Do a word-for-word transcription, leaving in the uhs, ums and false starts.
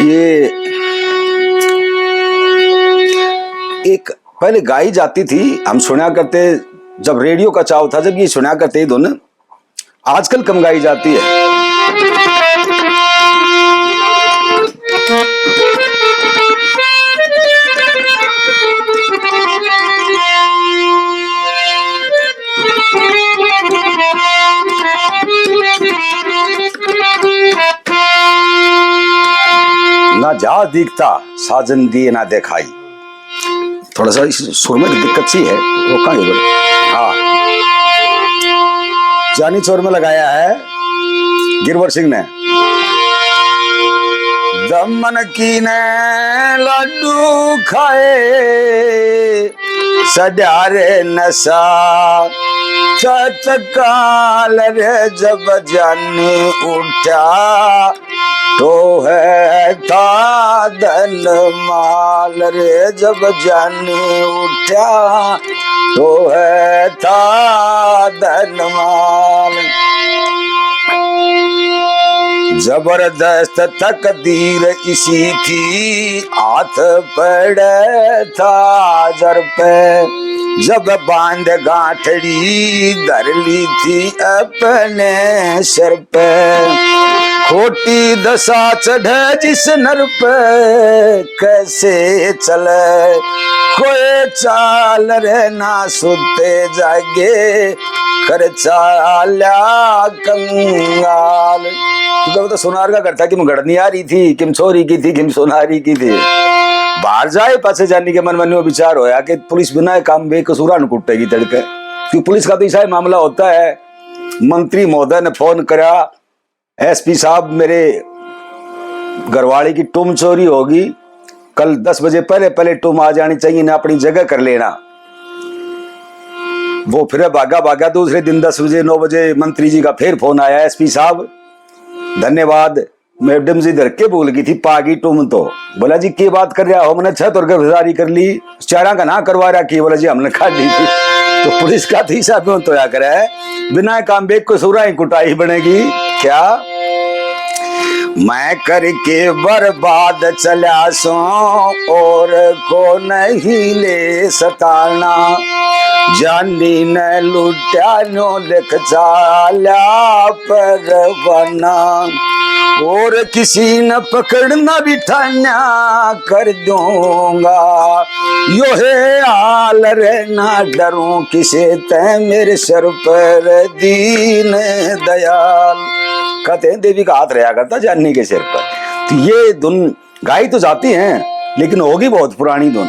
ये एक पहले गाई जाती थी, हम सुना करते, जब रेडियो का चाव था, जब ये सुना करते ये धुन। आजकल कम गाई जाती है। ना जा दिखता साजन दिए ना दिखाई। थोड़ा सा इस सुर में दिक्कत सी है, रोकांगे थोड़ा। हाँ, जानी छोर में लगाया है गिरवर सिंह ने। दमन की ने लाडू खाए, सड्यारे नशा तत्काल रे, जब जानी उठा तो है था धन माल रे, जब जानी उठा तो है था धन माल। जबरदस्त तकदीर इसी थी, हाथ पड़े था जर पे, जब बांध गांठड़ी धर ली थी अपने सर पे। खोटी दशा चढ़े जिस नर पे, कैसे चले कोई चाल रे, ना सुते जागे कर चाल्या कंगाल। क्योंकि वो तो सुनार का घर था, किम घड़नी आ रही थी, किम छोरी की थी, किम सोनारी की थी। बाहर जाए पाछे जाने के मन में न्यू विचार होया कि पुलिस बिना काम बेकसूरा न कुटेगी तड़के, क्योंकि पुलिस का तो ऐसा ही मामला होता है। मंत्री महोदय ने फोन करा, एसपी साहब, मेरे घरवाले की टूम चोरी होगी, कल दस बजे पहले पहले टूम आ जानी चाहिए ना, अपनी जगह कर लेना। वो फिर भागा भागा, दूसरे दिन दस बजे, नौ बजे मंत्री जी का फिर फोन आया, एसपी साहब धन्यवाद, मैडम जी धर के भूल गई थी पागी टूम तो। बोला जी, की बात कर रहा हो, मैंने छत और गर्भधारी कर ली, चारा का ना करवा रखी। बोला जी, हमने खा ली थी। तो पुलिस का तो हिसाब में तो या करे, बिना काम बेकसूरा ही कुटाई बनेगी क्या? मैं करके बर्बाद चला सो और को नहीं ले सताना, जानी न लुट्या नो लिख चाल्या परवाना, और किसी न पकड़ना बिठाना कर दूंगा। यो है हाल रे, ना डरूं किसे तै मेरे सर पर दीन दयाल। कहते हैं देवी का हाथ रहा करता जानी के सिर पर। तो ये धुन गाई तो जाती हैं, लेकिन होगी बहुत पुरानी धुन।